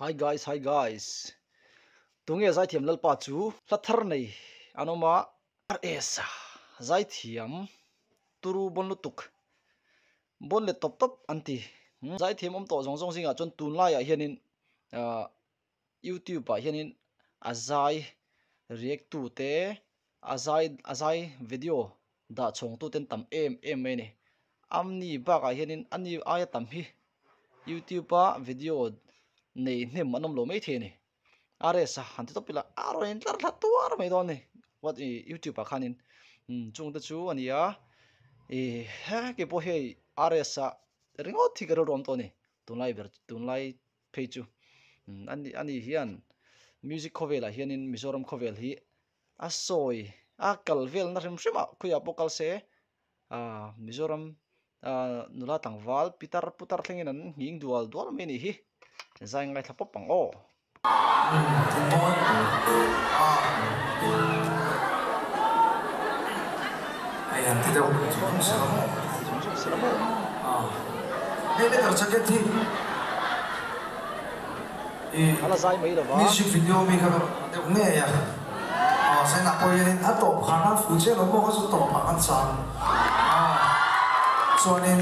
Hi guys hi guys tunge zaithiam lalpa chu hla thar nei an awm a RS a zaithiam turu bawn lutuk bawn let tawp tawp an ti zaithiam awm tawh zawng zawng zingah chuan tunlaiah hianin ahh youtube ah hianin a zai react tu te a zai a zai video dah chhawng tu ten tam em em mai a ni amni bakah hianin ani aia tam hi youtube a video nei hnem an awm lo maithei a ni RS a han ti tawp ila a rawn in tlar thla tuar mai dawn a ni what ih youtube ah khanin chung te chu a ni a ih he keipawh hei RS a ringawt hi ka rilru awm tawh a ni tunlai ber tunlai phei chu ani hian music khawvelah hianin Mizoram khawvel hi a sawi a kal velna hrim hrim ah khawiah pawh kal se ah Mizoram ah nula tlangval pitar putar thlengin an nghing dual dual mai a nih hi zai ngaithla pawp ang aw. A la zai mai lo va. Music video mi kha deuh ngei a, Sainah pawh hianin a tawp khan a fuh chiah lo maw kha chu tawpah kan chang a, chuanin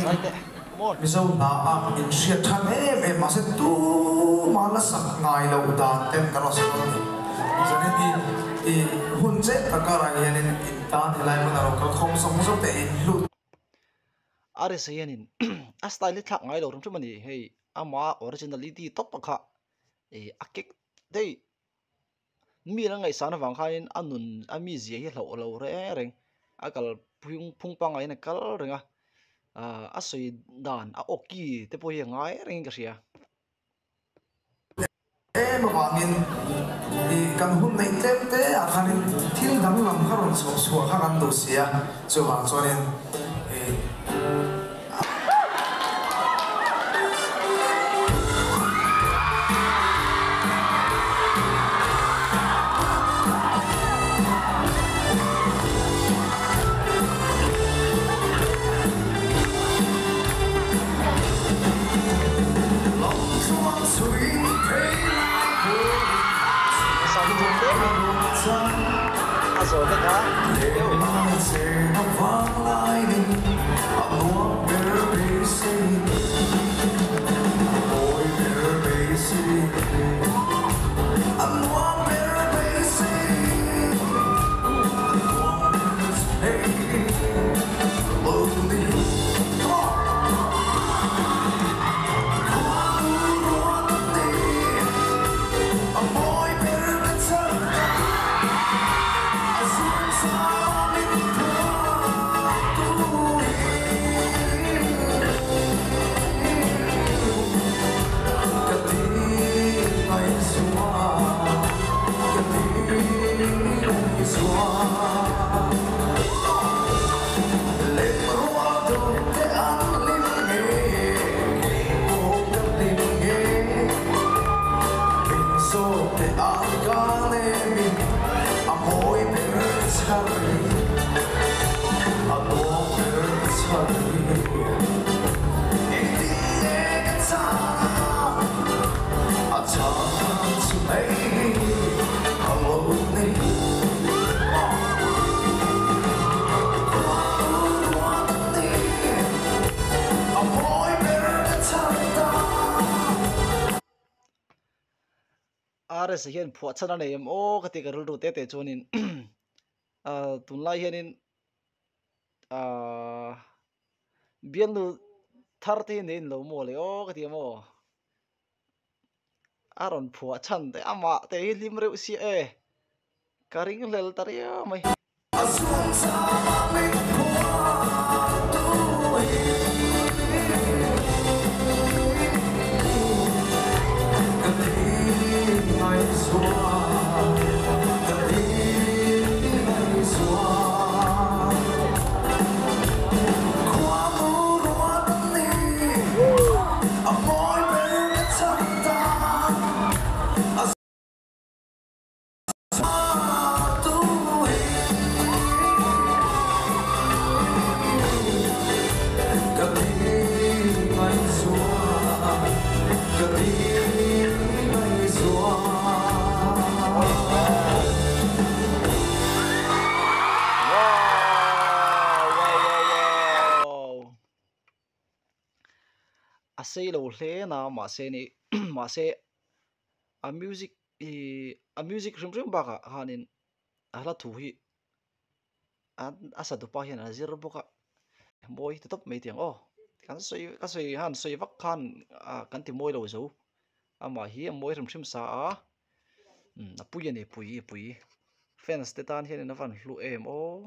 Mizo hna a in hriat than em em mahse tuma la sak ngai loh dan ten kan rawn sawi dawn a ni. Zanin hi i hun che tak karah hianin in tan helai hmun a lo kal khawm zawng zawng te in hlut. RSA hianin a style hi thlak ngai lo hrim hrim a ni hei. Ama originality tawp a kha ih a kek daih mi an ngaihsan avang khanin a nun a mizia hi hlauh lo reng reng a kal phung phung pangngai in a kal reng a ah a sawi dan a aw ki te pawh hi a ngai rengin ka hria. Em avangin ih kan hun neih tlem te ah khanin thil danglam kha rawn chhuah chhuah kha kan duh si a, chuvang chuanin ih. A zawh vek a. RS hian phuah chhan a nei em aw ka ti ka rilru te te chuanin ah tunlai hianin ah bialnu thar te hi nei in lo maw le aw ka ti a maw a rawn phuah chhan te amah te hi hlim reuh sia e ka ring hlel ta riau mai. A sei lo hle na mahse ni mahse a music ihh a music hrim hrim bakah khanin a hla thu hi a sa dupa hian a zir bawk a mawi ti tawp mai tiang aw kan sawi ka sawi han sawi vak khan ah kan ti mawi lo zo amah hi a mawi hrim hrim sa a umm a pui a ni pui pui fans te tan hian in a van hlu em aw.